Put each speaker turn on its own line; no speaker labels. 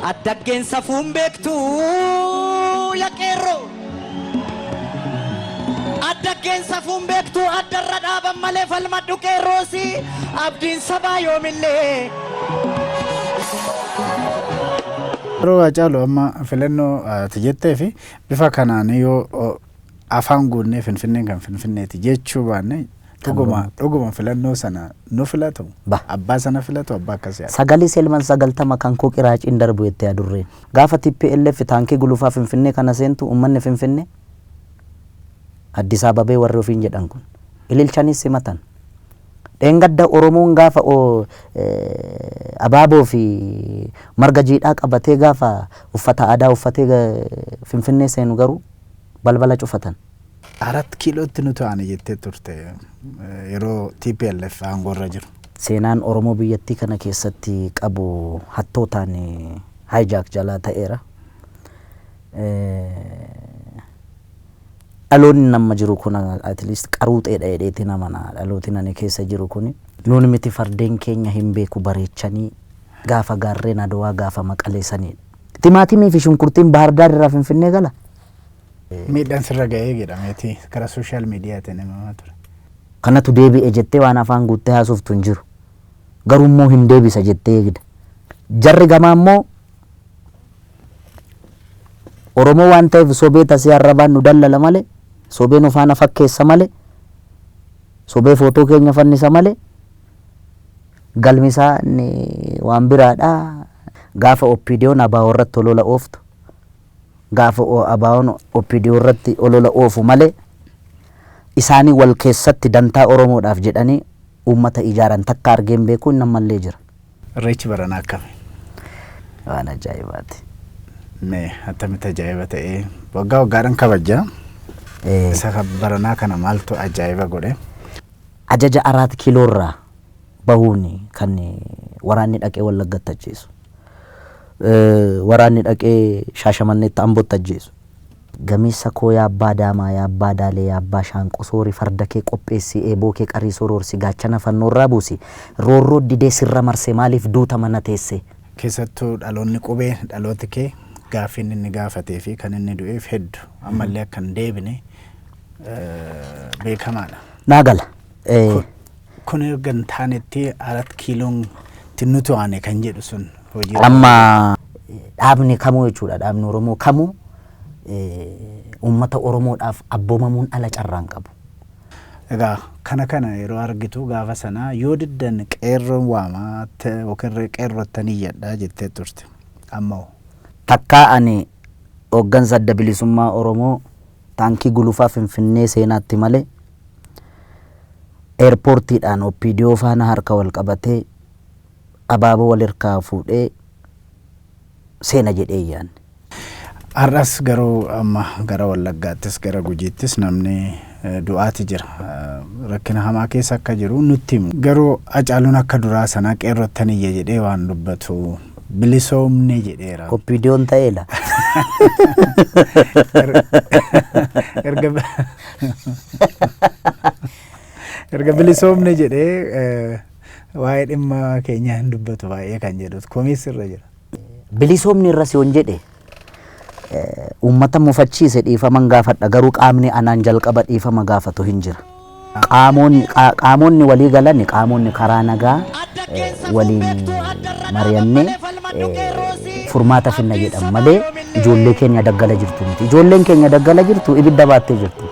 Addaggeen safuun beektu ya qeerroo. Addaggeen safuun beektu addarra dhaaban malee falmadhu qeerroosi abdiin sabaa yoomillee.
Yeroo Haacaaluu amma filannoo ati jettee fi bifa kanaan yoo afaan guunnee Finfinneen kan Finfinneeti jechuu baanne dhuguma dhuguma filannoo sana nu filatu.
Ba.
Abbaa sana filatu, abbaa akkas yaada.
Sagalii selman 90 kan koo qiraaciin darbu jette adurreen. Gaafa TPLF taankii gulufaa Finfinnee kana seentu uummanni Finfinnee, Addis Ababee warri ofiin jedhan kun, ililchanii simatan. Dheengadda Oromoon gaafa abaaboo fi marga jiidhaa qabatee, gaafa uffata aadaa uffatee Finfinnee seenu garuu balbala cufatan.
Arat Kiilootti nu ta'ani jettee turte yeroo TPLF aangoorra jiru.
Seenaan Oromoo biyyattii kana keessatti qabu hattootaan hijack jalaa ta'eera. Dhaloonni nama jiru kun at least qaruuxeedha jedheeti nama na dhalooti ani keessa jiru kun. Nuun miti, fardeen keenya hin beeku bareechanii gaafa gaarreen Adawaa gaafa Maqaleessanidha. Timaatimii fi shunkurtiin Baahar irraa Finfinnee gala.
Miidhaan sirra ga'ee jedhameeti karaa social mediaatiin himamaa ture.
Kanatu deebi'e jettee waan afaan guuttee haasoftu hin jiru. Garuu immoo hin deebisa jettee eegda. Jarri gamaa immoo Oromoo waan ta'eef sobee tasii arrabaan nu dallala malee, sobee nu faana fakkeessa malee, sobee footoo keenya fannisa malee, galmi isaa inni waan biraadha. Gaafa OPDOn ABO irratti olola ooftu, gaafa ABOn OPDO irratti olola oofu malee, isaanii wal keessatti dantaa Oromoodhaaf jedhanii uummata ijaaran takka argeen beeku, inni ammallee jira.
Irreechi baranaa akkami?
Waan ajaa'ibaati.
Mee attamitti ajaa'iba ta'ee? Waggaa waggaadhaan kabajja. Isa kan baranaa kana maaltu ajaa'iba godhe?
Ajaja Araat Kiiloorraa bahuun kan waraanni dhaqee Wallaggatti ajjeesu. Waraanni dhaqee Shaashamanneetti, Ambootti ajjeesu. Gameessa koo, yaabbaa daamaa, yaabbaa daalee, yaabbaa shaanqoo, soori farda kee qopheessi, eeboo kee qarii soroorsi, gaachana fannoorraa buusi, roorroo didee sirra marse, maaliif duuta mana teesse?
Keessattuu dhaloonni qubee, dhalooti kee, gaaffiin inni gaafatee fi kan inni du'eef hedduu ammallee akka hin deebine beekamaadha.
Naa gala.
Kun erga hin taanetti Arat Kiiloon nuti waane kan jedhu sun hojii.
Amma dhaabni kamuu jechuudha, dhaabni Oromoo kamuu uummata Oromoodhaaf abboomamuun ala carraan qabu.
Egaa kana yeroo argitu gaafa sanaa yoo diddan qeerroon waamaa yookiin qeerrottan iyyadhaa jettee turte. Amma hoo?
Takkaa ani hooggansa Adda Bilisummaa Oromoo taankii gulufaa Finfinnee seenaatti malee airportiidhaan OPDO faana harka wal qabatee, abaaboo wal hirkaa fuudhee seena jedhee yaanne.
Har'as garuu amma gara Wallaggaattis gara Gujiittis namni du'aati jira. Rakkina hamaa keessa akka jiru nutti himu. Garuu Hacaaluun akka duraa sanaa qeerrottan iyya jedhee waan dubbatu bilisoomne jedheera.
OPDOn ta'eela.
Erga bilisoomne jedhee waa'ee dhimma keenyaa hin dubbatu baay'ee kan jedhu komiis irra jira.
Bilisoomni irra si'oon jedhe uummata mufachiise, dhiifaman gaafadha, garuu qaamni anaan jalqaba dhiifama gaafatu hin jira. Qaamonni walii galan, qaamonni karaa nagaa waliin mari'annee furmaata finna jedhan malee ijoollee keenya daggala jirtu miti. Ijoolleen keenya daggala jirtu ibidda baattee jirti.